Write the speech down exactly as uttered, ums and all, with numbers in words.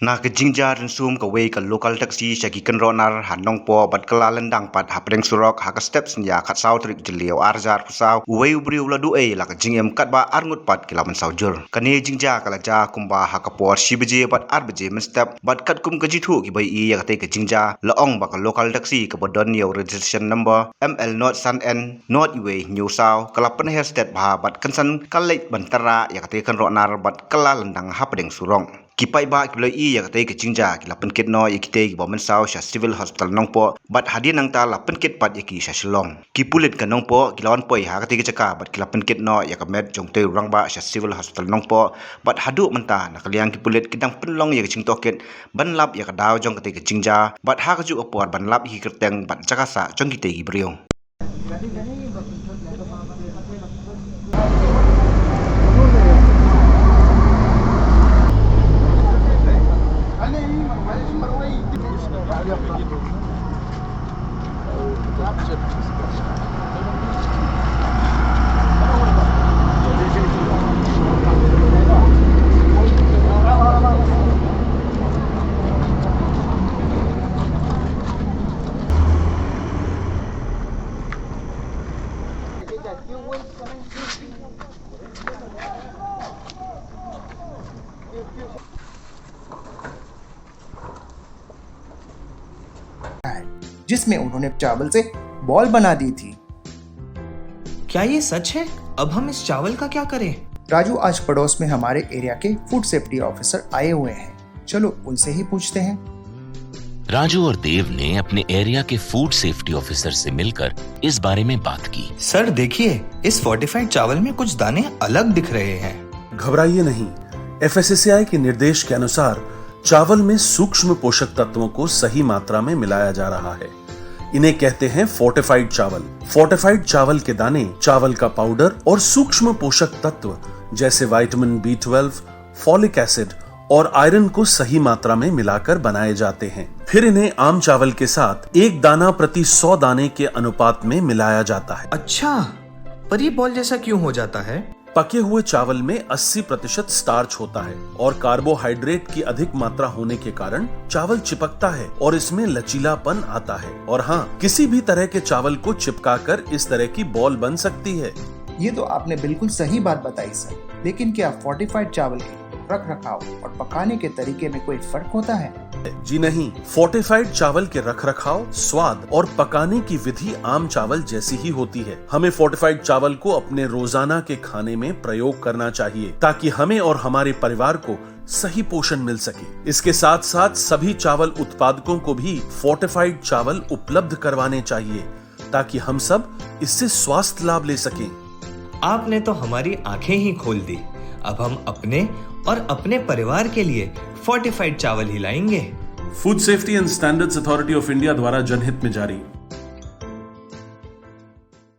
Na ka jingjia rynsum kawei ka local taxi sha ki kynroh nar ha Nongpoh bad ka la lyndang pat hapdeng surok ha ka step synñia khatsaw tarik Jylliew arhajar arphew saw, uwei u briew u la duh ei la ka jingim katba arngut pat ki la mynsaw jur. Kane jingjia ka la jia kumba ha ka por shi baje bad ar baje mynstep bad katkum ka jingthoh kiba ïohi ïa katei ka jingjia la ong ba ka local taxi kaba don ïa u registration number M L not san N not uwei hynñiew saw ka la pynher stet bha bad kynsan ka leit ban tyrrah ïa katei ka kynroh nar bad ka la lyndang hapdeng surok. Ki paidbah kiba la ïohi ïa katei ka jingjia ki la pynkit noh ïa kitei kiba mynsaw sha Civil Hospital Nongpoh bad hadien nangta la pynkit pat ïa ki sha Shillong. Ki pulit ka Nongpoh ki la wan poi ha katei ka jaka bad ki la pynkit noh ïa ka met jong utei u rangbah sha Civil Hospital Nongpoh bad haduh mynta na ka liang ki pulit ki dang pynlong ïa ka jingtohkit ban lap ïa ka daw jong katei ka jingjia bad ha kajuh ka por ban lap ïa ki kyrteng bad jaka sah jong kitei ki briew. जिसमें उन्होंने चावल से बॉल बना दी थी। क्या ये सच है? अब हम इस चावल का क्या करें? राजू, आज पड़ोस में हमारे एरिया के फूड सेफ्टी ऑफिसर आए हुए हैं, चलो उनसे ही पूछते हैं। राजू और देव ने अपने एरिया के फूड सेफ्टी ऑफिसर से मिलकर इस बारे में बात की। सर, देखिए, इस फोर्टिफाइड चावल में कुछ दाने अलग दिख रहे हैं। घबराइए नहीं, एफएसएसएआई के निर्देश के अनुसार चावल में सूक्ष्म पोषक तत्वों को सही मात्रा में मिलाया जा रहा है। इन्हें कहते हैं फोर्टिफाइड चावल। फोर्टिफाइड चावल के दाने, चावल का पाउडर और सूक्ष्म पोषक तत्व जैसे vitamin B twelve, folic acid और आयरन को सही मात्रा में मिलाकर बनाए जाते हैं। फिर इन्हें आम चावल के साथ एक दाना प्रति सौ दाने के अनुपात में मिलाया जाता है। अच्छा, पर ये बॉल जैसा क्यों हो जाता है? पके हुए चावल में अस्सी प्रतिशत स्टार्च होता है और कार्बोहाइड्रेट की अधिक मात्रा होने के कारण चावल चिपकता है और इसमें लचीलापन आता है। और हाँ, किसी भी तरह के चावल को चिपकाकर इस तरह की बॉल बन सकती है। ये तो आपने बिल्कुल सही बात बताई सर, लेकिन क्या फोर्टिफाइड चावल के रख रखाव और पकाने के तरीके में कोई फर्क होता है? जी नहीं, फोर्टिफाइड चावल के रख रखाव, स्वाद और पकाने की विधि आम चावल जैसी ही होती है। हमें फोर्टिफाइड चावल को अपने रोजाना के खाने में प्रयोग करना चाहिए, ताकि हमें और हमारे परिवार को सही पोषण मिल सके। इसके साथ साथ सभी चावल उत्पादकों को भी फोर्टिफाइड चावल उपलब्ध करवाने चाहिए, ताकि हम सब इससे स्वास्थ्य लाभ ले सकें। आपने तो हमारी आंखें ही खोल दी। अब हम अपने और अपने परिवार के लिए फोर्टिफाइड चावल ही लाएंगे। Food Safety and Standards Authority of India द्वारा जनहित में जारी।